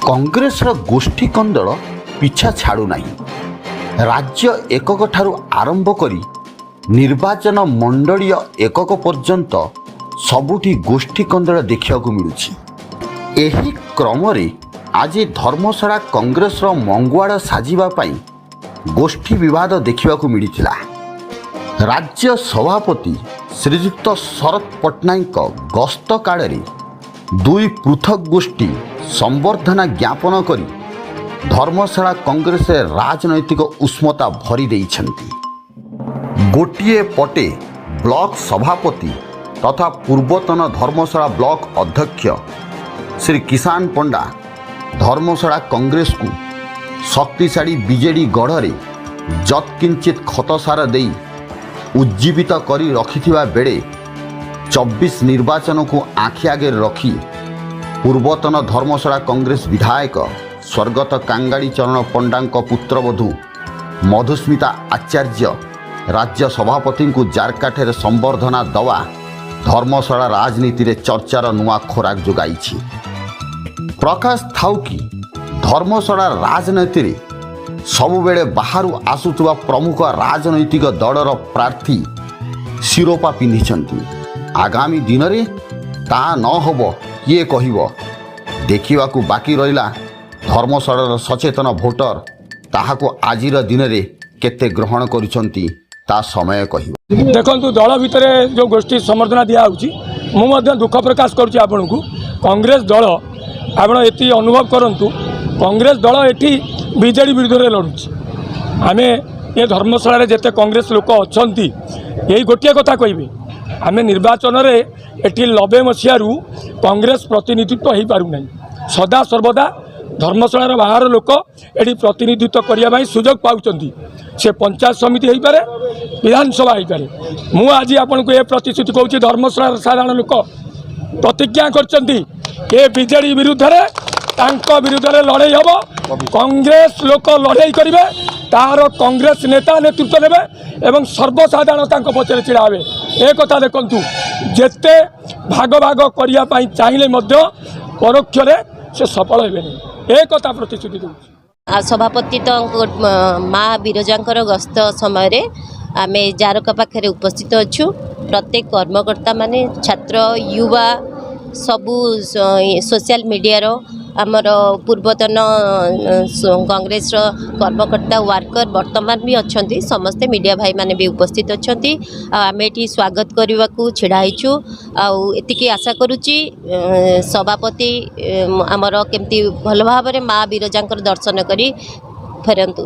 କଂଗ୍ରେସର ଗୋଷ୍ଠୀ କନ୍ଦଳ ପିଛା ଛାଡ଼ୁନାହିଁ। ରାଜ୍ୟ ଏକକ ଠାରୁ ଆରମ୍ଭ କରି ନିର୍ବାଚନ ମଣ୍ଡଳୀୟ ଏକକ ପର୍ଯ୍ୟନ୍ତ ସବୁଠି ଗୋଷ୍ଠୀ କନ୍ଦଳ ଦେଖିବାକୁ ମିଳୁଛି। ଏହି କ୍ରମରେ ଆଜି ଧର୍ମଶାଳା କଂଗ୍ରେସର ମଙ୍ଗୁଆଳ ସାଜିବା ପାଇଁ ଗୋଷ୍ଠୀ ବିବାଦ ଦେଖିବାକୁ ମିଳିଥିଲା। ରାଜ୍ୟ ସଭାପତି ଶ୍ରୀଯୁକ୍ତ ଶରତ ପଟ୍ଟନାୟକଙ୍କ ଗସ୍ତ କାଳରେ ଦୁଇ ପୃଥକ ଗୋଷ୍ଠୀ ସମ୍ବର୍ଦ୍ଧନା ଜ୍ଞାପନ କରି ଧର୍ମଶାଳା କଂଗ୍ରେସରେ ରାଜନୈତିକ ଉଷ୍ମତା ଭରି ଦେଇଛନ୍ତି। ଗୋଟିଏ ପଟେ ବ୍ଲକ ସଭାପତି ତଥା ପୂର୍ବତନ ଧର୍ମଶାଳା ବ୍ଲକ ଅଧ୍ୟକ୍ଷ ଶ୍ରୀ କିଷାନ ପଣ୍ଡା ଧର୍ମଶାଳା କଂଗ୍ରେସକୁ ଶକ୍ତିଶାଳୀ ବିଜେଡ଼ି ଗଢ଼ରେ ଯତ୍କିଞ୍ଚିତ ଖତସାର ଦେଇ ଉଜ୍ଜୀବିତ କରି ରଖିଥିବା ବେଳେ, 24 ନିର୍ବାଚନକୁ ଆଖି ଆଗରେ ରଖି ପୂର୍ବତନ ଧର୍ମଶାଳା କଂଗ୍ରେସ ବିଧାୟକ ସ୍ୱର୍ଗତ କାଙ୍ଗାଳି ଚରଣ ପଣ୍ଡାଙ୍କ ପୁତ୍ରବଧୂ ମଧୁସ୍ମିତା ଆଚାର୍ଯ୍ୟ ରାଜ୍ୟ ସଭାପତିଙ୍କୁ ଜାରକାଠାରେ ସମ୍ବର୍ଦ୍ଧନା ଦେବା ଧର୍ମଶାଳା ରାଜନୀତିରେ ଚର୍ଚ୍ଚାର ନୂଆ ଖୋରାକ ଯୋଗାଇଛି। ପ୍ରକାଶ ଥାଉ କି, ଧର୍ମଶାଳା ରାଜନୀତିରେ ସବୁବେଳେ ବାହାରୁ ଆସୁଥିବା ପ୍ରମୁଖ ରାଜନୈତିକ ଦଳର ପ୍ରାର୍ଥୀ ଶିରୋପା ପିନ୍ଧିଛନ୍ତି। ଆଗାମୀ ଦିନରେ ତାହା ନ ହେବ, କିଏ କହିବ? ଦେଖିବାକୁ ବାକି ରହିଲା, ଧର୍ମଶାଳାର ସଚେତନ ଭୋଟର ତାହାକୁ ଆଜିର ଦିନରେ କେତେ ଗ୍ରହଣ କରୁଛନ୍ତି, ତା ସମୟ କହିବ। ଦେଖନ୍ତୁ, ଦଳ ଭିତରେ ଯେଉଁ ଗୋଷ୍ଠୀ ସମ୍ବର୍ଦ୍ଧନା ଦିଆହେଉଛି, ମୁଁ ମଧ୍ୟ ଦୁଃଖ ପ୍ରକାଶ କରୁଛି ଆପଣଙ୍କୁ। କଂଗ୍ରେସ ଦଳ, ଆପଣ ଏତିକି ଅନୁଭବ କରନ୍ତୁ, କଂଗ୍ରେସ ଦଳ ଏଠି ବିଜେଡ଼ି ବିରୁଦ୍ଧରେ ଲଢ଼ୁଛି। ଆମେ ଏ ଧର୍ମଶାଳାରେ ଯେତେ କଂଗ୍ରେସ ଲୋକ ଅଛନ୍ତି, ଏଇ ଗୋଟିଏ କଥା କହିବେ, ଆମେ ନିର୍ବାଚନରେ ଏଠି 90 ମସିହାରୁ କଂଗ୍ରେସ ପ୍ରତିନିଧିତ୍ୱ ହୋଇପାରୁନାହିଁ। ସଦା ସର୍ବଦା ଧର୍ମଶାଳାର ବାହାର ଲୋକ ଏଠି ପ୍ରତିନିଧିତ୍ୱ କରିବା ପାଇଁ ସୁଯୋଗ ପାଉଛନ୍ତି। ସେ ପଞ୍ଚାୟତ ସମିତି ହେଇପାରେ, ବିଧାନସଭା ହେଇପାରେ। ମୁଁ ଆଜି ଆପଣଙ୍କୁ ଏ ପ୍ରତିଶ୍ରୁତି କହୁଛି, ଧର୍ମଶାଳାର ସାଧାରଣ ଲୋକ ପ୍ରତିଜ୍ଞା କରିଛନ୍ତି, ଏ ବିଜେଡ଼ି ବିରୁଦ୍ଧରେ, ତାଙ୍କ ବିରୁଦ୍ଧରେ ଲଢ଼େଇ ହେବ। କଂଗ୍ରେସ ଲୋକ ଲଢ଼େଇ କରିବେ, ତାର କଂଗ୍ରେସ ନେତା ନେତୃତ୍ୱ ନେବେ ଏବଂ ସର୍ବସାଧାରଣ ତାଙ୍କ ପଛରେ ଛିଡ଼ା ହେବେ। ଏ କଥା ଦେଖନ୍ତୁ, ଯେତେ ଭାଗ ଭାଗ କରିବା ପାଇଁ ଚାହିଁଲେ ମଧ୍ୟ ପରୋକ୍ଷରେ ସେ ସଫଳ ହେବେନି, ଏ କଥା ପ୍ରତିଶ୍ରୁତି ଦେଉଛି। ଆଉ ସଭାପତି ତ ମା ବିରଜାଙ୍କର ଗସ୍ତ ସମୟରେ ଆମେ ଜାରକା ପାଖରେ ଉପସ୍ଥିତ ଅଛୁ। ପ୍ରତ୍ୟେକ କର୍ମକର୍ତ୍ତା ମାନେ, ଛାତ୍ର, ୟୁବା, ସବୁ ସୋସିଆଲ ମିଡ଼ିଆର, ଆମର ପୂର୍ବତନ କଂଗ୍ରେସର କର୍ମକର୍ତ୍ତା, ୱାର୍କର ବର୍ତ୍ତମାନ ବି ଅଛନ୍ତି। ସମସ୍ତେ ମିଡ଼ିଆ ଭାଇମାନେ ବି ଉପସ୍ଥିତ ଅଛନ୍ତି। ଆଉ ଆମେ ଏଠି ସ୍ୱାଗତ କରିବାକୁ ଛିଡ଼ା ହେଇଛୁ। ଆଉ ଏତିକି ଆଶା କରୁଛି, ସଭାପତି ଆମର କେମିତି ଭଲ ଭାବରେ ମା ବିରଜାଙ୍କର ଦର୍ଶନ କରି ଫେରନ୍ତୁ।